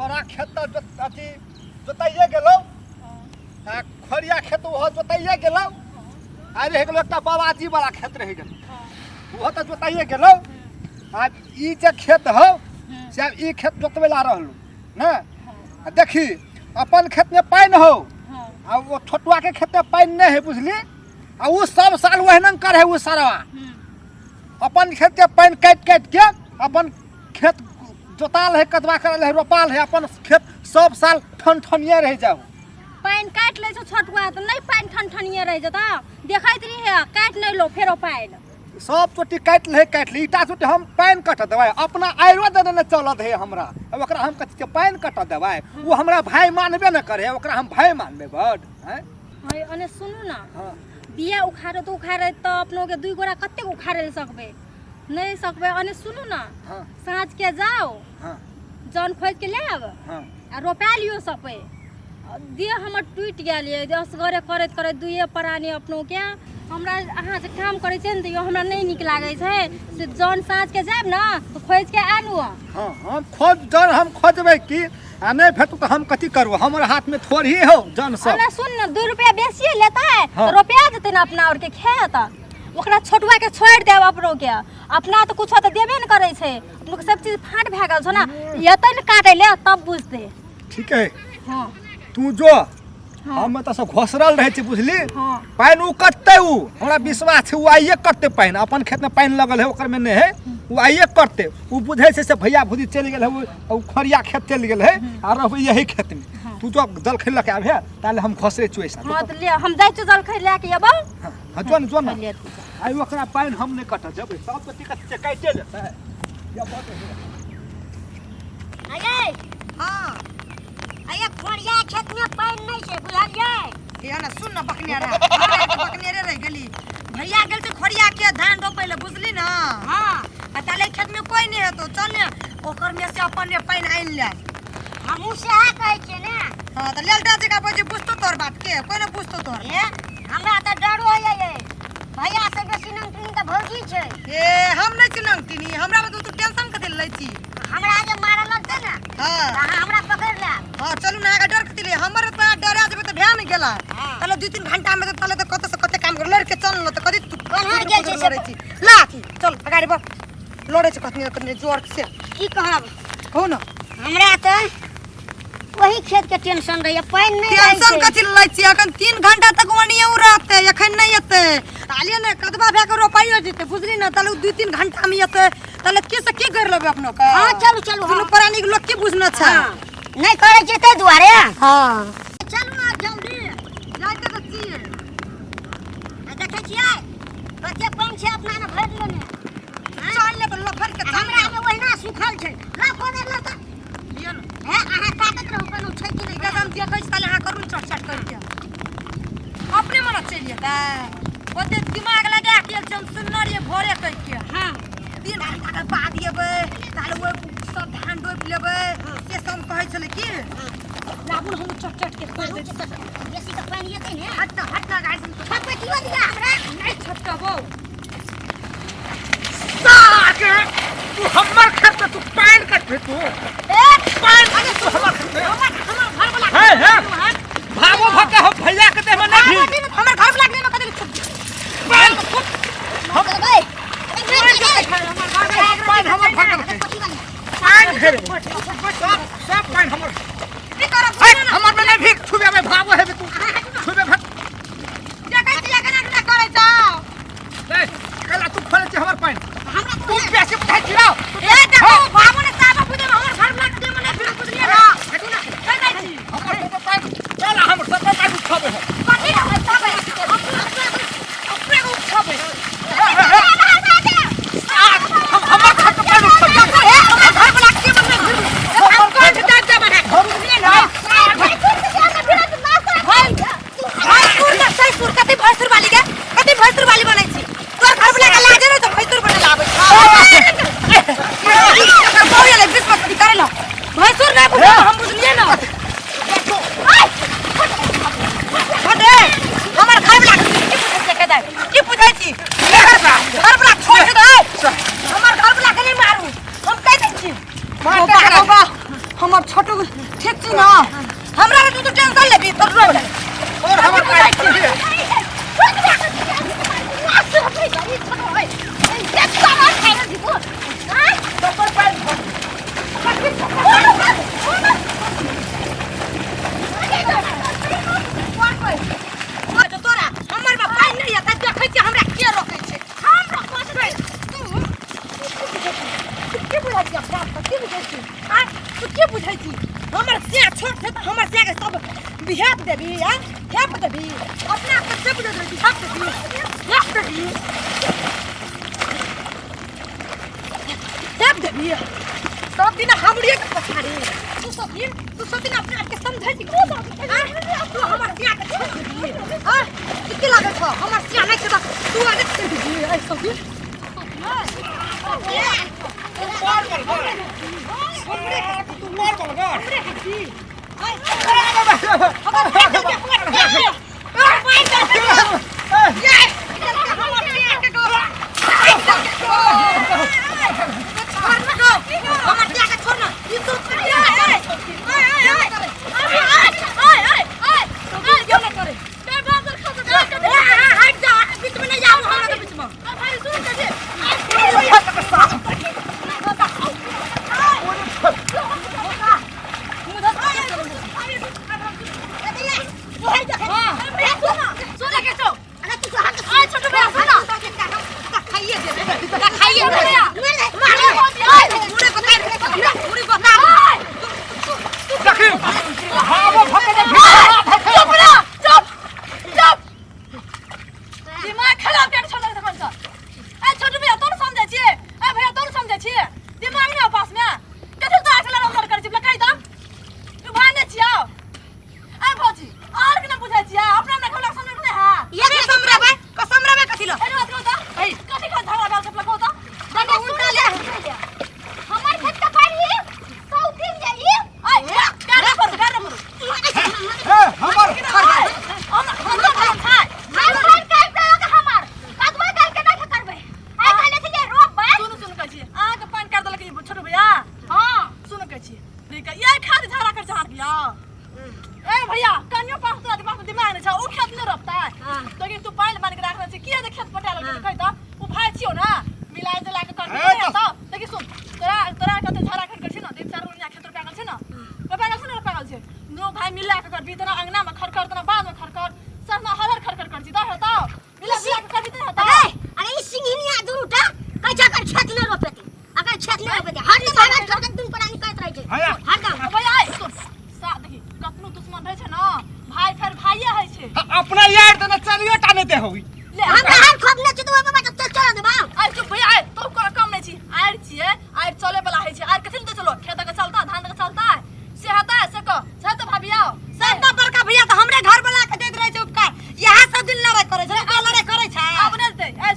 तोरा खेत तऽ अथी जोताइए गेलौ आ खरिया खेत ओहो जोताइए गेलौ आ रहि गेलौ एकटा बाबाजी वाला खेत रहि गेलौ ओहो तऽ जोताइए गेलौ आ ई जे खेत हौ से आब ई खेत जोतबै ला रहलौ ने आ देखी अपन खेतमे पानि हौ आ ओ छोटुआ के खेतमे पानि नहि है बुझली आ ओ सब साल ओहिना करे ओ सरवा अपन खेत के पानि काटि काटि के अपन खेत जोताल है कदवा करल है रोपाल है अपन खेत सब साल ठन ठनिए रह जाओ पानि काटि लै छौ छोटुआ तऽ नहि पानि ठन ठनिए रहि जेतौ देखैत रहिहे काटि नहि लो फेरो पानि सब चोटी काटि ले काटि ले ईटा चोटी हम पानि कटऽ देबै अपना आइरो दे देने चलत है हमरा अब ओकरा हम कथी के पानि कटऽ देबै ओ हमरा भाय मानबे न करे ओकरा हम भाय मानबे बड हैं हँ अने सुनू ना हाँ बिया उखाड़े तऽ उखाड़े तऽ अपनो के दुई गोरा कतेक उखाड़े लए सकबै नहि सकबै अने सुनू ना हाँ साँझ के जाओ हाँ जन खोजि के लायब हाँ आ रोपा लियौ सबै देह हमर टूटि गेल यऽ असगरे करैत करैत दुइए प्राणी अपनोके हमरा अहाँ जे काम करै छियै ने तैयो हमरा नहि नीक लागै छै से जन साँझके जायब ने तऽ खोजिके आनू हाँ हम खोज जन हम खोजबै की आ नहि भेटू तऽ हम कथी करू हमर हाथमे थोड़ी हौ जन सब ओना सुन ने 2 रुपया बेसिए लेतै हाँ। तऽ रोपा जेतै ने अपना आरके खेत ओकरा छोटुआ के छोड़ि देब अपनो के अपना तऽ कुछो तऽ देबे ने करै छै अपनो के सब चीज फाट भए गेल छौ ने एतै ने काटै ले तब बुझतै ठीक है हाँ तू जो हाँ। हम एतऽ से घोसरल रहै छी बुझली हाँ पानि ओ कटतै ओ हमरा विश्वास छै ओ आइए कटतै पानि अपन खेतमे पानि लगल है ओकरमे नहि है ओ आइए कटतै ओ बुझै छै से भैया भूजी चलि गेल है ओ खरिया खेत चलि गेल है आ रहबै यही खेतमे हाँ। तू जो जलखै लऽ के आबे ताले हम घोसरे चुए साथ हाँ तऽ ले हम जाइ छियौ जलखै लए के अयबौ हाँ जो ने जो ने ले तू। आइ ओकरा पानि हम नहि कटऽ देबै सब तऽ टिकट से काटिए लेतै या बहुत अरे हाँ अरे खोरिया खेत में पानि नहि छै बुझलियै ये ना सुन ना बकनेरा हमरा तऽ बकनेरे रहि गेली भैया गेल छै खोरिया के धान रोपै लए बुझली ना हाँ आ ताले खेत में कोई नहीं हेतो चल ने ओकर में से अपन में पानि आनि ले हमहूँ सएह कहै छियै ने हाँ तऽ लेल डर जगह बजे बुझतो तोर बात के कोई ना बुझतो तोर ए हमरा तऽ डरो होइए यै भैया से बेसी नमकीन तऽ भौजी छै ए हम नहीं छी नंगतिनी हमरा में तू टेंशन कथी लै छी हमरा जे मारऽ लगतै ने हाँ तऽ अहाँ हमरा पकड़ि लेब हाँ चलू ना अगर डर कथी ले हमर तो डरा जेबे तऽ भए ने गेला हाँ। ताले दू तीन घंटा में तऽ ताले तऽ कते से कते काम कर लड़ के चल न तऽ कथी तू कोन्हर गेल छै से? लड़ै छी ला अथी चल अगाड़ी बढ़ लड़ै छै कथनी कथनी जोर से की कहब कहू ना हमरा तऽ वही खेत के टेंशन रहैए पानि नहि रहै टेंशन छै कथी लै छी अखन 3 घंटा तक ओनिये उ रहतै अखन नहि एतै ताले ने कदबा भए के रोपाइयो जेतै बुझली ने ताले उ 2-3 घंटा में एतै ताले के से की कर लेबै अपनो के हाँ चलू चलू दुनू हाँ। प्राणी के लोग की बुझना छै हाँ। नहि करै छियै ताहि दुआरे हाँ चलू ने जल्दी जाइते तऽ छियै आ देखै छियै कते पानि छै अपना ने भरि लेने चल ले तऽ लफड़ के चल हमरा मे ओहिना सुखल छै ला कोदारि ला तऽ लिअ ने हे अहाँ ताकत रहू कोनो छै कि नहि एकदम देखै छी ताले अहाँ करू ने चट चट करके अपने मन चलि जेतै ओते दिमाग लगा के हम सुनने रहियै भोरे कहि के हाँ 3 घंटा के बाद एबै ताले ओहि सब धान रोपि लेबै से सब हम कहै छलै की लाबू ने हम चट चट के कर दै छी बेसी तऽ पानि एतै ने हट ना हट ना गाड़ी से छपटियो दिया हमरा नहि छटकबौ साके तू हमर खेत में तू पानि कटबे तू ए पानि अरे तू हमर खेत में हमर हमर घर वाला हे हे भागो भाग के हम भैया के देह में नहीं भी हमर घर वाला के कथी पानि हम गए पानि हमर भागल है पानि घेर सब सब पानि हमर की करब हे हमर में नहीं भीख छुबे में भागो हेबे तू छुबे भाग देखै छियै केना केना करै छौ ए कला तू खोले छी हमर पानि हमरा तू पैसे बुझाइ छी राव ए देखो बाबू ने साबा बुझे हमर घर वाला के मने फिर बुझलिए ना हटू ना चल जाइ छी हमर सब पानि चल हमर सब पानि उठाबे है कथी ना उठाबे अपने को उठाबे हम हमर खेत में पानि उठाबे ए हमर घर वाला के मने फिर हम कोन से जात जाबे है बुझलिए ना भैंसुर का ससुर कथी भैंसुर वाली के कथी भैंसुर वाली बनै छी तोर घर वाला के लाजे नै त भैंसुर बनै लाबै छै बहु ले बीस पत्ती करे लो भैंसुर नै बुझल हम बुझलिए ना हटे हमर घर वाला के की बुझै छै के की बुझै छी घर वाला छोड़ दे हमर घर वाला के नहीं मारू हम कह दै छी मारते करा। बाबा हमर छोटू ठीक छी ना हमरा रे तू टेंशन लेबी तोर रोड और हमर पाइ तोरा हमर बा पाइ नहीं है त देखै छी हमरा के रोकै छै हम रोकै छै तू तू के बुझै छी अपना आपके के बुझै छी आ तू के बुझै छी हमर सिया छोट छै त हमर सिया के सब बिहेप देबी आ हेप देबी अपना आपके के बुझैत रहै छी हेप देबी हेप देबी हेप देबी सब दिन हमरे के पछाड़ी तू सब दिन अपना आपके समझै छी को तू हमर सिया के छोड़ देबी आ तू की लागै छौ हमर सिया नहि छै त तू आगे छोड़ देबी ऐ सब दिन मार बल बल तू मार बल बल देखी हां वो भकने दिमाग खराब कर छोड़ तखन से ए छोटू भैया तोर समझै छी ए भैया तोर समझै छी दिमाग नहि पास में कथि तो आखला रंग कर छी कहि द तू भाई नै छियौ ए भौजी और के ना बुझै छियै अपना ना खला समझ नै है ए बात कहू त कथि खा झगड़ा भेल छै कहू त हमर खेत के पानी सौतीन जाई ए कर पर कर पर ए हमर हम हम हम खाय हम पानि काटि देलक हमर कदुआ डाल के नहीं करबै आइ कहले छी जे रोपबै सुन सुन कहै छी अहाँ के पानि काटि देलक ई छोटू भैया हां सुन कहै छी ठीक है ये खाद झगड़ा कर चाहत भैया ए भैया कनियो पास तोरा दिमाग में दिमाग नहीं छौ उ खेत नहीं रोपतै तो कि तू पानि बान्हि के राखने छी किया जे खेत पटा लेलकै कहि त उ भाई छियौ ना मिलाइ जुला के कर ए त देखि सुन तोरा तोरा कते झगड़ा कर छै ना तीन चार गोनिया खेत रोपा गेल छै ना रोपा गेल छै ना रोपा गेल छै नो भाई मिला के करबी तना अंगना में खरखर तना बाध में खरखर सरना हर हर खरखर कर छी त हेतौ मिला मिला के करबी त हेतौ अरे अरे ई सिंघिनिया दुनूटा कहै छै अगर खेत नहि रोपेतै अगर खेत नहि रोपेतै हरदम हरा छोड़ के दुनू प्राणी करैत रहै छै हैया। हरदम भैया आइ सुन सा देखी कतनो दुश्मन रहै छै ना भाई फेर भाइये होइ छै अपना यार देने चलियो टा नहीं दे होई ले हमरा हर खोप नहि छै तऽ बाबा चल चल देबा आइ चुप भैया आइ तो कोनो काम नहीं छी आइ छियै आइ चले वाला होइ छै आइ कथि ले चलो खेत के चलता धान के चलता से हेता से कह से तो भाभी आओ सब तो बड़का भैया तो हमरे घर वाला के दैत रहै छै उपकार इएह सब दिन लड़ाई करै छै ओकरा लड़ाई करै छै आब नहि देतै आइ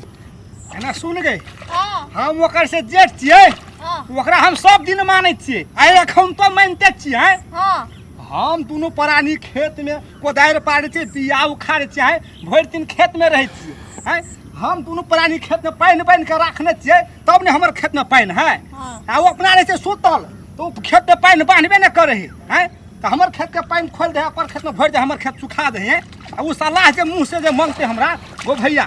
एना सुन गई हां हम ओकर से जेठ छियै हां ओकरा हम सब दिन मानै छियै आइ एखन तो मानिते छियै हां हम दुनू प्राणी खेत में कोदारि पारै छियै बिया उखाड़ै छियै भरि दिन खेत में रहै छियै आँय हम दुनू प्राणी खेत में पानि बान्हि कऽ राखने छियै तब ने हमर खेत में पानि है आ ओ अपना रहै छै सुतल तऽ ओ खेत में पानि बान्हबे नहि करै है आँय तऽ हमर खेत के पानि खोलि दे अपन खेत में भरि दे हमर खेत सुखा दे है आ ओ सलाह जे मुँह से जे मांगतै हमरा गो भैया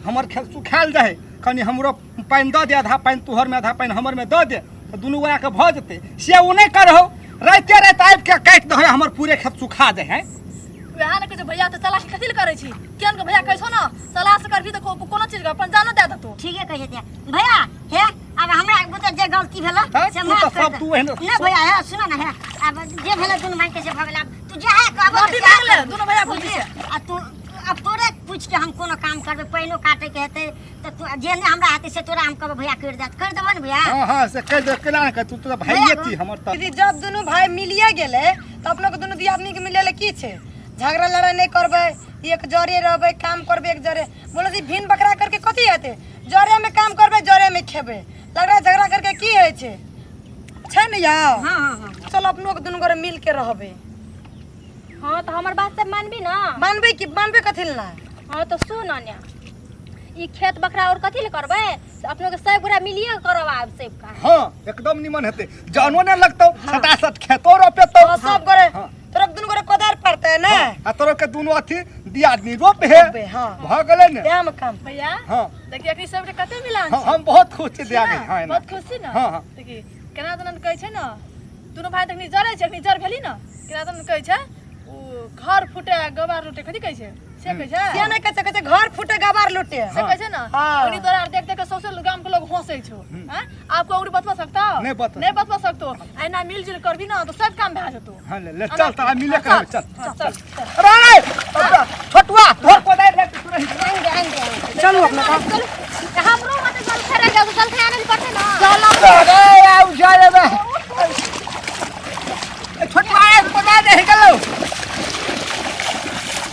हमर खेत सुखायल रहै कनि हमरो पानि दऽ दे आधा पानि तोहरमे आधा पानि हमरमे दऽ दे तऽ दुनू गोटाके भऽ जेतै से ओ नहि करहो राइते राति आबिके काटि दहै हमर पूरे खेत सुखा जाइ है वएह ने कहै छै भैया तऽ चलाकी कथी लए करै छी केहन के भैया कहै छौ ने सलाह से करबी तऽ कोनो चीज के अपन जानो दए देतौ ठीके कहै छै भैया हे अब हमरा बुते जे गलती भेल तऽ से तू माफ तऽ कर सब दे। तू एहन नहि भैया हे सुन ने हे अब जे भेल दुनू भाई के से भऽ गेल आब तू जे है कहबो माफी मांग ले दुनू भैया भौजी से आ तू अब तोरे पूछ के हम कोनो काम करबै पानिओ काटे के हेतै तऽ तू जे नहि हमरा हेतै से तोरा हम कहबै भैया करि देत करि देबो ने भैया हँ हँ से कहि दे केना नहि कह तू तऽ भाइये छी हमर तऽ दीदी जब दुनू भाई मिलिए गेलै तऽ अपनो के दुनू दियादनी के मिले ले की छै झगड़ा लड़ाई नहीं करबै एक जरे रहबै काम करबै एक जरे बोलो जी भिन बकरा करके कथी हेतै जरे में काम करबै जरे में खेबै लड़ाई झगड़ा करके की होइ छै छै ने यौ हाँ हाँ हाँ चलो अपनो के दुनू गोरे मिल के रहबै हाँ तो हमर बात सब मानबी ना मानबै कि मानबै कथी लए ना हाँ तो सुन अन्या ई खेत बखरा और कथी ले करबै से अपनो के सब गोरा मिलिए के करब आब सब काम। हाँ एकदम निमन हेतै, जानो नहि लगतौ, सटासट खेतो रोपेतौ। हाँ, सब गोरे हाँ। तोरा दुनू गोरे कोदार पड़तै ने। आ तोरो के दुनू अथी दियादनी रोप हे। रोपबे, हाँ। भऽ गेलै ने तें में काम। भैया हाँ देखिए अखनी सब कते मिलान हाँ छै। हम बहुत खुश छी छी दियादनी। ने? हाँ एना। बहुत खुश छी ने। हाँ, हाँ। देखी केना दन कहै छै ने दुनू भाई तखनी जरै छै, अखनी जर भेली ने, केना दन कहै छै उ घर फूटे गवार लूटे, कथी कहै छै से कहै छै? से नहि कहै छै, कहै छै घर फूटे गवार लूटे। से कहै छै ने। हाँ। अखनी तोरा आर देख देख के सौंसे गाम के लोग हंसै छौ। हैं आपको और बतवा सकता हो? नहीं बतवा। नहीं बतवा सकतो। एना मिलजुल करबी ना तो सब काम भए जेतो। हाँ ले ले चल त मिले के चल। हाँ, चल चल। अरे छोटुआ धर कोदारि ले तू रही। आएंगे आएंगे। चलू अपना काम। चलू हमरो मते जल खेरे जाओ, जल खाने पड़ते ना। अरे